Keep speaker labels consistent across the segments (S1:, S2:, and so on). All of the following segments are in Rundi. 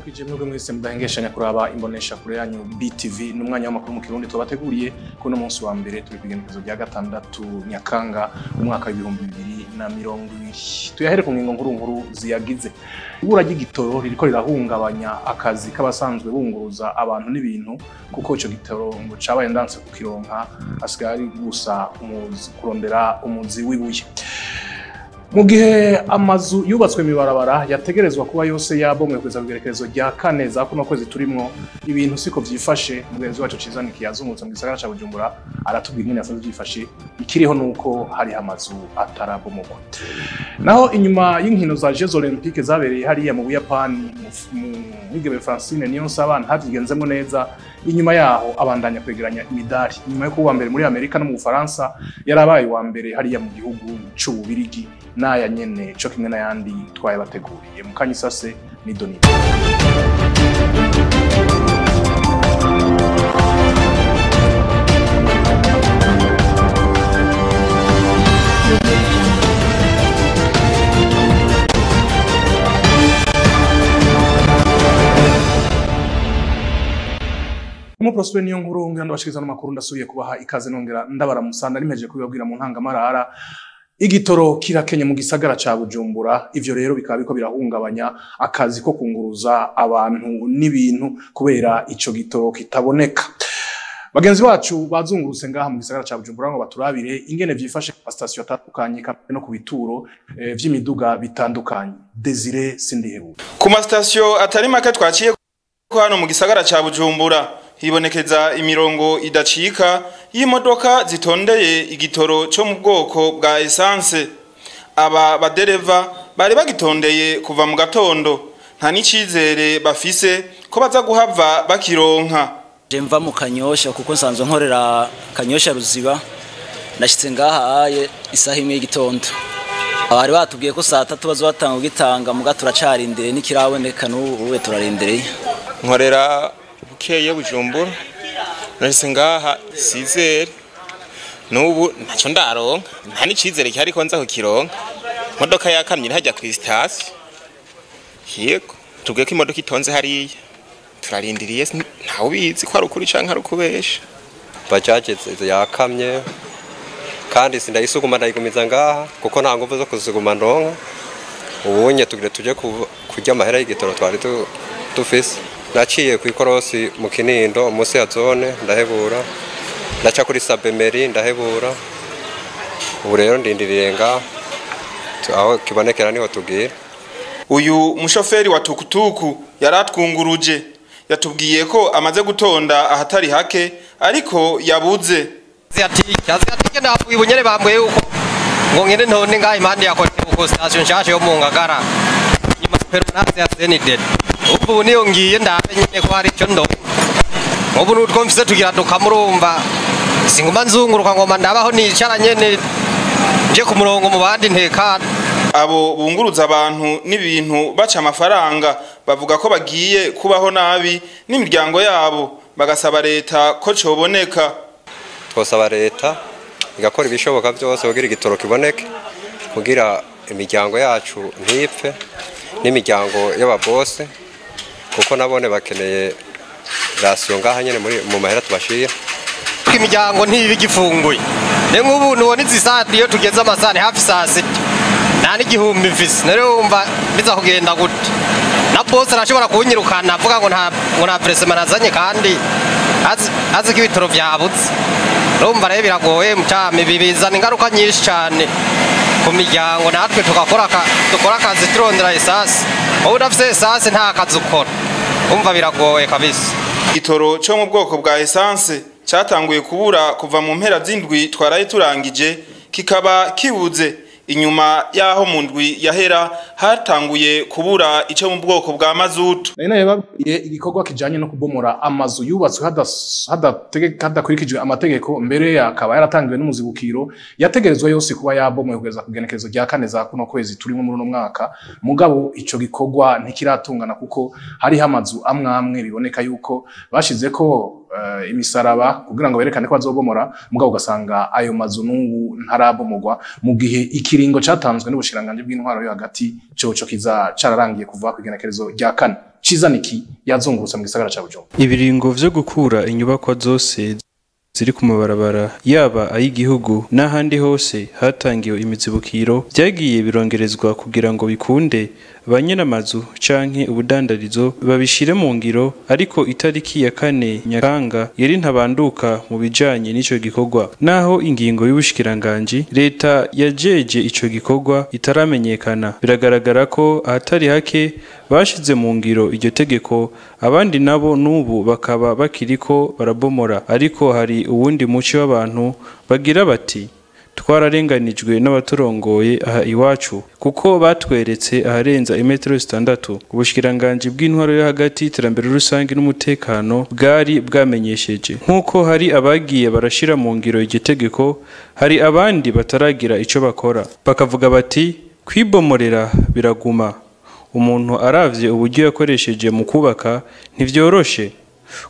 S1: Ndabaramukije mwebwe mwese mudahengeshanya kuraba imbonesha kure yanyu BTV n'umwanya w'amakuru mu Kirundi tubateguriye kuno munsi wa mbere turi kwigenekezo rya gatandatu Nyakanga umwaka w'ibihumbi 2020. Tuyahere ku ngingo nkuru nkuru ziyagize. Ibura ry'igitoro ririko rirahungabanya akazi k'abasanzwe bunguruza abantu n'ibintu kuko ico gitoro ngo cabaye ndanse kukironka asigaye ari gusa umuzi kurondera umuzi w'ibuye. Mu gihe amazu yubatswe mibarabara yategerezwa kuba yose yabomwe kweza kugerekerezo rya kane za kuno kwezi turimwo ibintu siko vyifashe. Mugenzi wacu Cizaniki yazungutse mu gisagara ca Bujumbura aratubwira ingene yasanze vyifashe. Ikiriho nuko hari amazu atarabomogwa. Naho inyuma y'inkino za Jeux Olympiques zabereye hariya mu Buyapani, mwigeme Francine Niyonsaba ntavyigenzemo neza. Inyuma yaho abandanya kwegeranya imidari. Inyuma yo kuba mbere muri Amerika no mu Bufaransa, yarabaye wa mbere hariya mu gihugu c'Ububirigi. Naya nyene co kimwe n'ayandi twayabateguriye mukanyisase ni Donita. Prosper niyo nkuru ngira ndabashikiriza n'amakuru ndasubiye kubaha ikaze nongera ndabaramusa narimeje kubibabwira mu ntangamarara. Igitoro kirakenye mu gisagara ca Bujumbura, ivyo rero bikaba biko birahungabanya akazi ko kunguruza abantu n'ibintu kubera ico gitoro kitaboneka. Bagenzi bacu bazungurutse ngaha mu gisagara ca Bujumbura ngo baturabire ingene vyifashe ku station atandukanye no ku bituro vy'imiduga bitandukanye. Desire Sindihebura.
S2: Ku ma station atari make twaciye ko hano mu gisagara ca Bujumbura hibonekeza imirongo idacika y'imodoka zitondeye igitoro cyo mu bwoko bwa essence. Aba badereva bari bagitondeye kuva mu gatondo, nta n'icizere bafise ko baza guhava bakironka.
S3: Je mva mu Kanyosha kuko nsanzwe nkorera Kanyosha Ruziba, nashitse ngaha aye isaha imwe y'igitondo. Abari batubwiye ko saa 3 bazobatanga kugitanga, muga turacarindiriye nikiraboneka n'ubu turarindereye.
S4: Nkorera bukeye Bujumbura, nahise ngaha sizere n'ubu ntacyo ndaronka, nta n'icizere cyari ko nza kukironka. Imodoka yakamye hajya ku station, yego tubwiye ko imodoka itonze hariya, turarindiriye ntawe ubizi ko ari ukuri canke ari ukubesha.
S5: Bajaje yakamye kandi sindayisuguma ndayigumiza ngaha kuko nta nguvu zo kuziguma ndonka. Ubunye tugire tuje kurya amahera y'igitoro twari dufise. Naciye ku ikorosi mu Kinindo munsi ya zone ndahebura, ndaca kuri Sabemeri ndahebura. Ubu rero ndindiriye ngaha aho kibonekera niho tugira.
S2: Uyu mushoferi wa tukutuku yaratwunguruje, yatubwiye ko amaze gutonda ahatari hake ariko yabuze.
S6: Ati ndavuye bambwiye uko ngo ngende ntonde ngaha impande ya ku station nshasha yo mu Ngagara nyuma peronase ya Senided. Ubu niyo ngiye ndabe nyine ko hari icyo ndo. Ubu nutwo mfise tugira dukamurumva singuma nzunguruka ngoma ndabaho nicara nyene nje ku murongo mu bandi ntekana.
S2: Abo bunguruza abantu n'ibintu baca amafaranga bavuga ko bagiye kubaho nabi n'imiryango yabo, bagasaba leta ko coboneka.
S5: Twosaba leta igakora ibishoboka byose kugira igitoro kiboneke, kugira imiryango yacu ntipfe n'imiryango y'ababose, kuko nabone bakeneye rasiyo ngaha nyene muri mu mahera tubashira.
S6: Imiryango ntibigifunguye. Ne nk'ubu nubona izi saa iyo tugeze amasani hafi saa 6 nta n'igihumbi mfise, rero wumva biza kugenda gute? Na boss arashobora kunyirukana avuga ngo nta pressement nazanye kandi azi ko ibitoro vyabutse. Urumva rero biragoye mutami, bibizana ingaruka nyinshi cyane ku miryango. Natwe tugakora dukora akazi turondera esase, wowe udafise esase nta kazi ukora, umva biragoye kabisa.
S2: Igitoro cyo mu bwoko bwa essence cyatanguye kubura kuva mu mpera z'indwi twaraye turangije, kikaba kibuze inyuma yaho mu ndwi yahera hatanguye kubura ico mu bwoko bwa mazutu.
S1: Nari nababwiye igikorwa kijanye no kubomora amazu yubatswe hadakurikijwe amategeko, mbere akaba yaratangiwe n'umuzibukiro, yategerezwa yose kuba yabomoye kugeza kugenekerezo rya kane za kuno kwezi turimo muri uno mwaka. Mugabo ico gikorwa ntikiratungana kuko hariho amazu amwe amwe biboneka yuko bashizeko imisaraba kugira ngo berekane ko bazobomora, mugabo ugasanga ayo mazu n'ubu ntarabomogwa, mu gihe ikiringo catanzwe n'ubushiranganje bw'intwaro yo hagati coco kiza cararangiye kuva ku igenekerezo rya kane. Cizaniki yazungurutse mu gisagara ca Bujumbura.
S7: Ibiringo vyo gukura inyubakwa zose ziri ku mabarabara yaba ay'igihugu n'ahandi hose hatangiwe imizibukiro vyagiye birongerezwa kugira ngo bikunde ba nyir'amazu canke ubudandarizo babishire mu ngiro, ariko itariki ya 4 Nyakanga yari ntabanduka mu bijanye n'ico gikorwa, naho ingingo y'ubushikiranganji leta yajeje ico gikorwa itaramenyekana. Biragaragara ko ahatari hake bashize mu ngiro iryo tegeko, abandi nabo n'ubu bakaba bakiriko barabomora. Ariko hari uwundi muci w'abantu bagira bati twararenganijwe n'abaturongoye aha iwacu kuko batweretse aharenza imetero 6. Ubushikiranganje bw'intwaro yo hagati, iterambere rusange n'umutekano bwari bwamenyesheje nkuko hari abagiye barashira mu ngiro igitegeko, hari abandi bataragira ico bakora, bakavuga bati kwibomorera biraguma, umuntu aravye uburyo yakoresheje mu kubaka ntivyoroshe,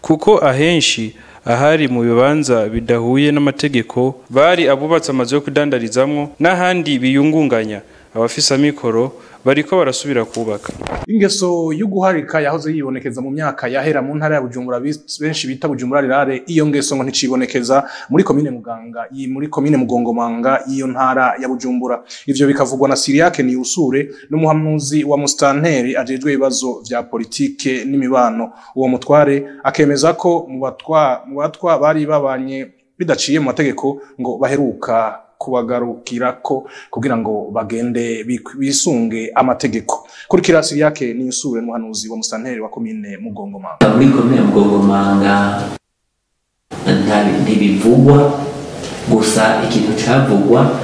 S7: kuko ahenshi ahari mu bibanza bidahuye n'amategeko bari abubatse amazu yo kudandarizamwo n'ahandi biyungunganya, abafisa mikoro bariko barasubira kubaka.
S1: Ingeso y'uguharika yahoze yibonekeza mu myaka yahera mu ntara ya Bujumbura benshi bita Bujumbura rirare, iyo ngeso ngo nticibonekeza muri komine Muganga, muri komine Mugongomanga y'iyo ntara ya Bujumbura. Ivyo bikavugwa na Siriake Niyusure n'umuhanuzi wa Mustanteri ajejwe ibibazo vya politike n'imibano. Uwo mutware akemeza ko mu batwa bari babanye bidaciye mu mategeko ngo baheruka kubagarukirako kugira ngo bagende bisunge amategeko. Kurikira Siriake Niyusure n'umuhanuzi wa Mustanteri wa komine Mugongomanga.
S8: Muri komine Mugongomanga ntibivugwa gusa, ikintu cavugwa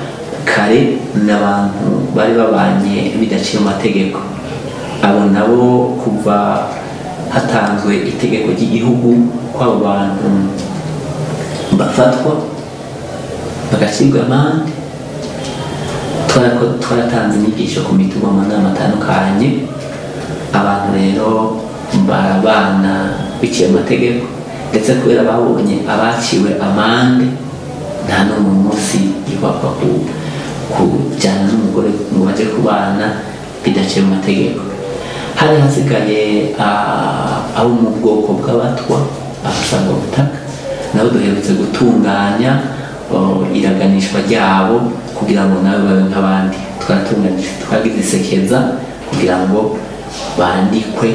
S8: kare n'abantu bari babanye bidaciye mu mategeko. Abo nabo kuva hatanzwe itegeko ry'igihugu ko abo bantu bafatwa bagacibwa amande, twaratanze inyigisho ku mitumba mu nama atandukanye. Abantu rero barabana biciye amategeko, ndetse kubera babonye abaciwe amande nta n'umwe munsi yubakwa kujyana n'umugore ngo baje kubana bidaciye mu mategeko. Hari hasigaye abo mu bwoko bw'abatwa abasanga ubutaka, nabo duherutse gutunganya iraganishwa ryabo kugira ngo nawe babe nk'abandi. Twaratunganije, twagize isekeza kugira ngo bandikwe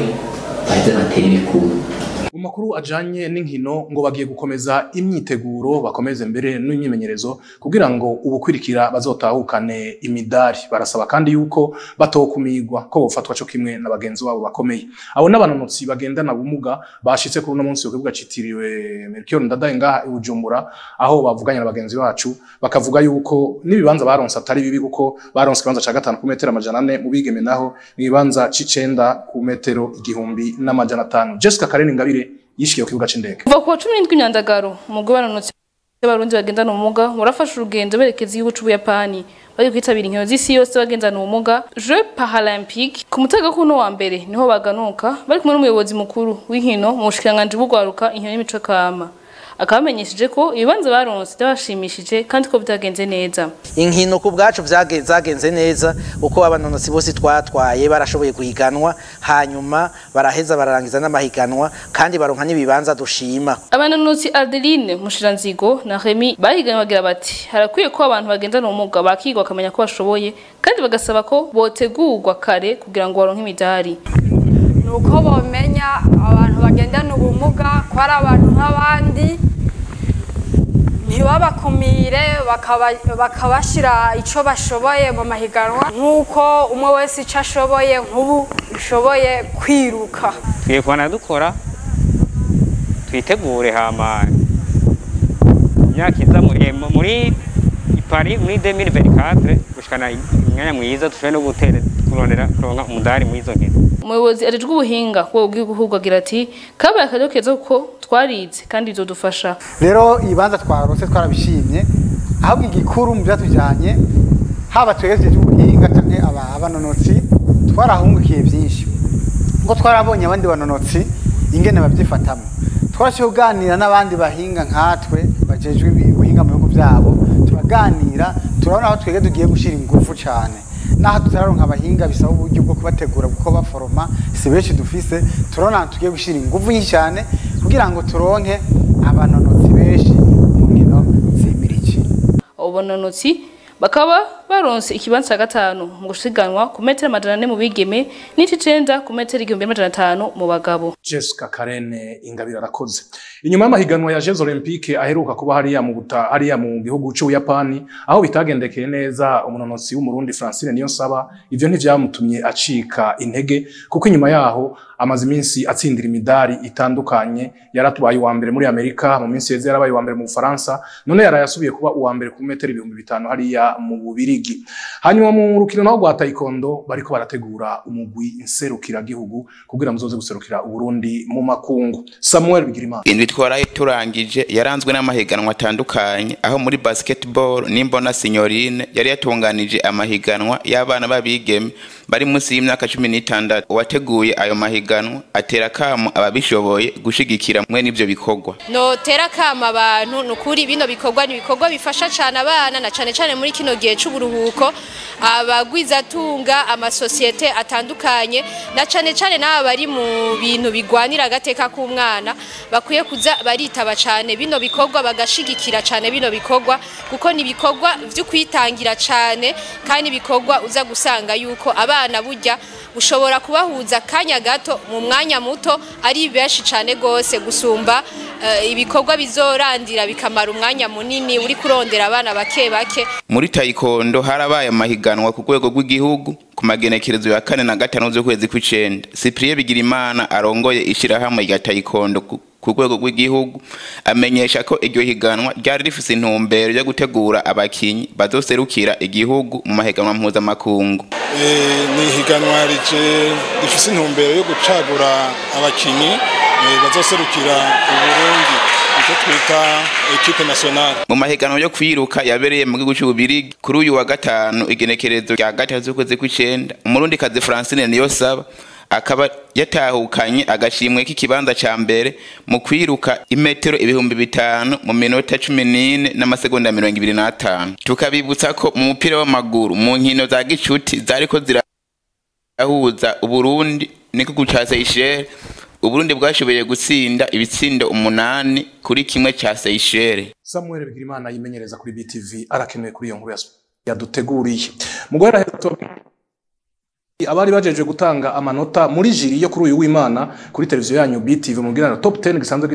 S8: baheze batere ibikumu.
S1: Mu makuru ajanye n'inkino ngo bagiye gukomeza imyiteguro, bakomeze mbere n'imyimenyerezo kugira ngo ubukwirikira bazotahukane imidari. Barasaba kandi yuko batokumigwa ko bofatwa co kimwe na bagenzi babo bakomeye. Abo n'abanonotsi bagendana ubumuga bashitse kuri uno munsi ku kibuga citiriwe Melchior Ndadaye ngaha i Bujumbura, aho bavuganye na bagenzi bacu bakavuga yuko n'ibibanza baronse atari bibi, kuko baronse ikibanza ca 5 ku metero 400 mu bigeme, naho n'ibibanza c'9 ku metero 1500. Jessica Kareni Ngabire yishikiye ku kibuga c'indege.
S9: Kuva ku 17 Nyandagaro, umugwi w'abanonotsi b'Abarundi bagendana ubumuga warafashe urugendo berekeza igihugu c'Ubuyapani bari kwitabira inkino z'isi yose bagendana ubumuga Jeux Paralympiques. Ku mutaga kuno wa mbere niho baganuka bari kumwe n'umuyobozi mukuru w'inkino mu bushikiranganji bw'ugwaruka inkino n'imico kama, akabamenyesheje ko ibibanza baronse byabashimishije kandi ko byagenze neza.
S10: Inkino ku bwacu byagenze neza uko abanonotsi bose twatwaye barashoboye guhiganwa, hanyuma baraheza bararangiza n'amahiganwa kandi baronka n'ibibanza dushima.
S9: Abanonotsi Adeline Mushiranzigo na Remy bahiganwa bagira bati harakwiye ko abantu bagendana ubumuga bakigwa bakamenya ko bashoboye, kandi bagasaba ko botegurwa kare kugira ngo baronke imidari.
S11: Nuko bomenya abantu bagendana ubumuga ko ari abantu nk'abandi, ntibabakumire, bakabashira ico bashoboye mu mahiganwa nk'uko umwe wese ico ashoboye. Nk'ubu ushoboye kwiruka,
S12: tugiye kubana dukora twitegure hama imyaka iza muri Paris muri 2024 gushikana imyanya mwiza dushobore no gutera kurondera kuronka umudari muri izo nkino.
S9: Umuyobozi ajejwe ubuhinga ku bw'igihugu agira ati kabaye akaryo keza kuko twarize kandi bizodufasha.
S13: Rero ibibanza twaronse twarabishimye, ahubwo igikuru mu byatujanye haba twegereje ubuhinga canke abanonotsi twarahungukiye byinshi, kuko twarabonye abandi banonotsi ingene babyifatamo. Twarashoboye kuganira n'abandi bahinga nkatwe bajejwe ubuhinga mu bihugu byabo, turaganira, turabona aho twebwe tugiye gushyira ingufu cyane. Naho tutararonka abahinga bisaba uburyo bwo kubategura kuko baforoma si benshi dufise, turabona ahantu tugiye gushyira ingufu nyinshi cyane kugira ngo turonke abanonotsi benshi mu nkino zimirije.
S9: Abo banonotsi bakaba baronse ikibanza ca gatanu mu gusiganwa ku metero 400 mu bigeme n'icenda ku metero 1500 mu bagabo.
S1: Jessica Karene Ingabire arakoze. Inyuma y'amahiganwa ya Jeux Olympiques aheruka kuba hariya mu buta hariya mu gihugu c'Ubuyapani, aho bitagendekeye neza umunonotsi w'Umurundi Francine Niyonsaba, ivyo ntivyamutumye acika intege, kuko inyuma yaho amaze iminsi atsindira imidari itandukanye. Yaratubaye uwa mbere muri Amerika mu minsi yeze, yarabaye uwa mbere mu Bufaransa, none yarayasubiye kuba uwa mbere ku metero 5000 hariya mu Bubirigi. Hanyuma mu rukino naho rwa taekwondo bariko barategura umugwi nserukiragihugu kugira muzoze guserukira Uburundi mu makungu. Samuel Bigirimana.
S4: Indwi twaraye turangije yaranzwe n'amahiganwa atandukanye, aho muri basketball Nimbona Signorine yari yatunganije amahiganwa y'abana b'abigeme bari munsi y'imyaka 16. Uwateguye ayo mahiganwa atera kamo ababishoboye gushigikira mwe n'ivyo bikorwa.
S14: No tera kama abantu nukuri bino bikorwa ni bikorwa bifasha cyane abana, na cyane cyane muri kino gihe c'uburuhuko, abagwizatunga amasosiyete atandukanye na cyane cyane n'aba bari mu bintu bigwanira agateka k'umwana bakwiye kuza baritaba cyane bino bikorwa, bagashigikira cyane bino bikorwa, kuko ni bikorwa vyo kwitangira cyane, kandi bikorwa uza gusanga yuko abana burya ushobora kubahuza kanya gato mu mwanya muto ari benshi cyane gose gusumba ibikorwa bizorandira bikamara umwanya munini uri kurondera abana bake bake.
S4: Muri taekwondo harabaye amahiganwa ku rwego rw'igihugu ku magenekerezo ya 4 na 5 z'ukwezi kw'icenda. Cyprien Bigirimana arongoye ishirahamwe rya taekwondo ku rwego rw'igihugu amenyesha ko iryo higanwa ryari rifise intumbero yo gutegura abakinyi bazoserukira igihugu mu mahiganwa mpuzamakungu.
S15: Ni higanwa rifise intumbero yo gucagura abakinyi bazoserukira Uburundi, icyo twita equipe nationale.
S4: Mu mahiganwa yo kwiruka yabereye mu gihugu c'Ububirigi kuri uyu wa gatanu igenekerezo rya 3 z'ukwezi kw'icenda, Umurundikazi Francine Niyonsaba akaba yatahukanye agashimwe k'ikibanza ca mbere mu kwiruka imetero 5000 mu minota 14 n'amasegonda 25. Tukabibutsa ko mu mupira w'amaguru mu nkino za gicuti zariko zirahuza Uburundi n'igihugu ca Seychelles, Uburundi bwashoboye gutsinda ibitsindo 8-1 ca Seychelles.
S1: Samuel Bigirimana yimenyereza kuri BTV arakenewe kuri iyo nkuru yaduteguriye. Mu guhera abari bajeje gutanga amanota muri jiri yo kuri uyu w'Imana kuri televiziyo yanyu BTV mu bwirano top 10 gisanzwe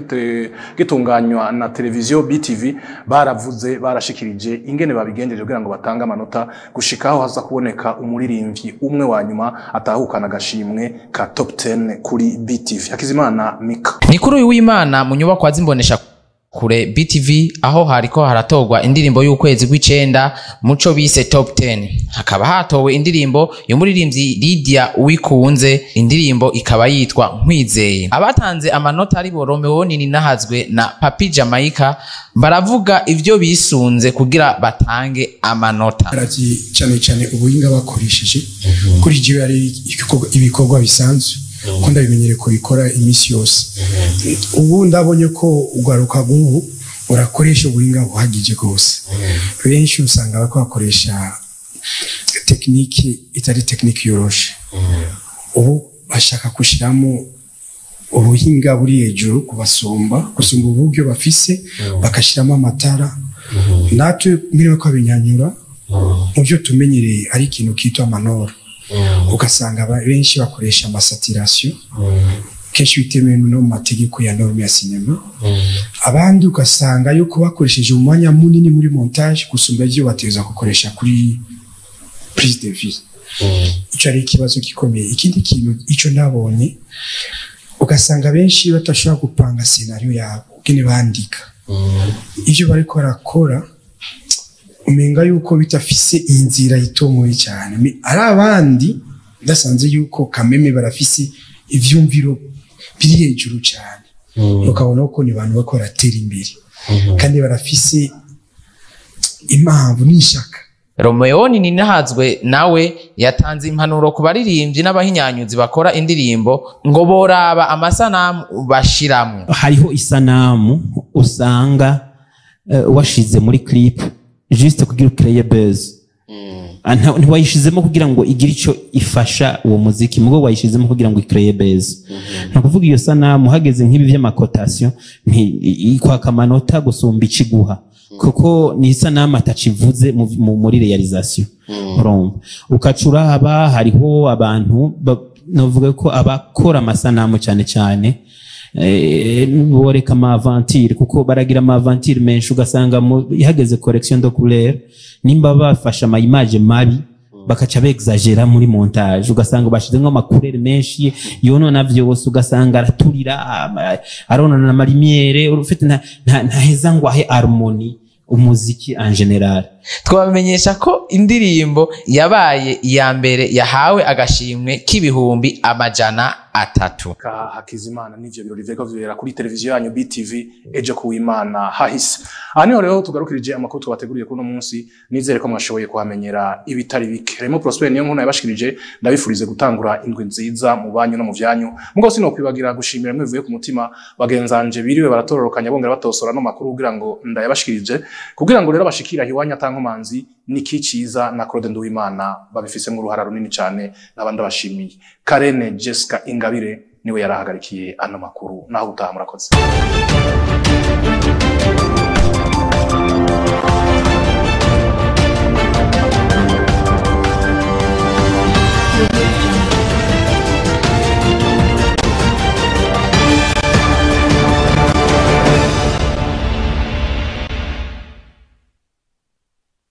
S1: gitunganywa na televiziyo BTV, baravuze barashikirije ingene babigenjeje kugira ngo batange amanota gushikaho haza kuboneka umuririmbyi umwe wa nyuma atahukana agashimwe ka top 10 kuri BTV. Hakizimana Mika.
S16: Ni kuri uyu w'Imana mu nyubakwa zimbonesha kure BTV aho hariko haratogwa indirimbo y'ukwezi kw'icenda muco bise top 10. Hakaba hatowe indirimbo y'umuririmbyi Lydia Uwikunze, indirimbo ikaba yitwa Nkwizeye. Abatanze amanota ari bo Romeo Nininahazwe na Papi Jamaica baravuga ivyo bisunze kugira batange amanota.
S17: Cyane cyane ubuhinga bakoresheje kuri jiwe ari ibikorwa bisanzwe ko ndabimenyere ko bikora iminsi yose. Ubu ndabonye ko ugaruka gubu urakoresha ubuhinga buhagije gose. Benshi usanga bakoresha tekiniki itari tekiniki yoroshe. Ubu bashaka kushiramo ubuhinga buri hejuru kubasumba gusumba uburyo bafise, bakashiramo amatara. Natwe mwiriwe ko abinyanyura mu byo tumenyereye ari ikintu kitwa amanoro. Ugasanga benshi bakoresha amasaturation kenshi bitemewe no mu mategeko ya norme ya sinema. Abandi ugasanga yuko bakoresheje umwanya munini muri montage gusumba ibyo bateza gukoresha kuri prise de vue. Ico ari ikibazo gikomeye. Ikindi kintu ico nabonye, ugasanga benshi batashobora gupanga scenario yabo ukene bandika ivyo bariko barakora, umenga yuko bitafise inzira itomoye cyane. Ari abandi ndasanze yuko kameme barafise ivyumviro biri hejuru cyane, ukabona ko ni abantu bakora tera imbere kandi barafise impamvu n'ishaka.
S16: Romeo Ninahazwe nawe yatanze impanuro ku baririmbyi n'abahinyanyuzi bakora indirimbo ngo boraba amasanamu bashiramwo.
S18: Hariho isanamu usanga washize muri clip juste kugira ukreye buzz. Ntiwayishizemo kugira ngo igire ico ifasha uwo muziki, mugo wayishizemo kugira ngo ikreye buzz. Ni ukuvuga iyo sanamu hageze nk'ibi vy'amakotation ikwaka amanota gusumba iciguha, kuko ni isanamu atacivuze muri realisation. Urumva ukacura haba hariho abantu novuga ko abakora amasanamu cyane cyane boreka ama aventure, kuko baragira ama aventure menshi, ugasanga ihageze correction de couleur nimba bafashe ama image mabi bakaca bexagera muri montage, ugasanga bashizemo ama couleur menshi yonona vyose, ugasanga araturira aronona ama lumière, ufite ntaheza ngo ahe harmonie umuziki en general.
S16: Twabamenyesha ko indirimbo yabaye iya mbere yahawe agashimwe k'300,000.
S1: Ka Hakizimana n'ivyo birori vyariko bibera kuri televiziyo yanyu BTV ejo kuwimana hahise. Aha niho rero tugarukirije amakuru twabateguriye kuri uno munsi, nizere ko mwashoboye kuhamenyera ibitari bike. Remo Prosper niyo nkuru yabashikirije, ndabifurize gutangura indwi nziza mu banyu no mu vyanyu. Mugo sinokwibagira gushimira mwivuye ku mutima bagenzanje biriwe baratororokanya bongera batosora no makuru kugira ngo ndayabashikirije, kugira ngo rero bashikira hiwanya atankomanzi Niki Ciza na Claude Nduwimana babifisemo uruhara runini cyane, n'abandi bashimiye. Karene Jessica Ingabire niwe yarahagarikiye ano makuru, naho utaha murakoze.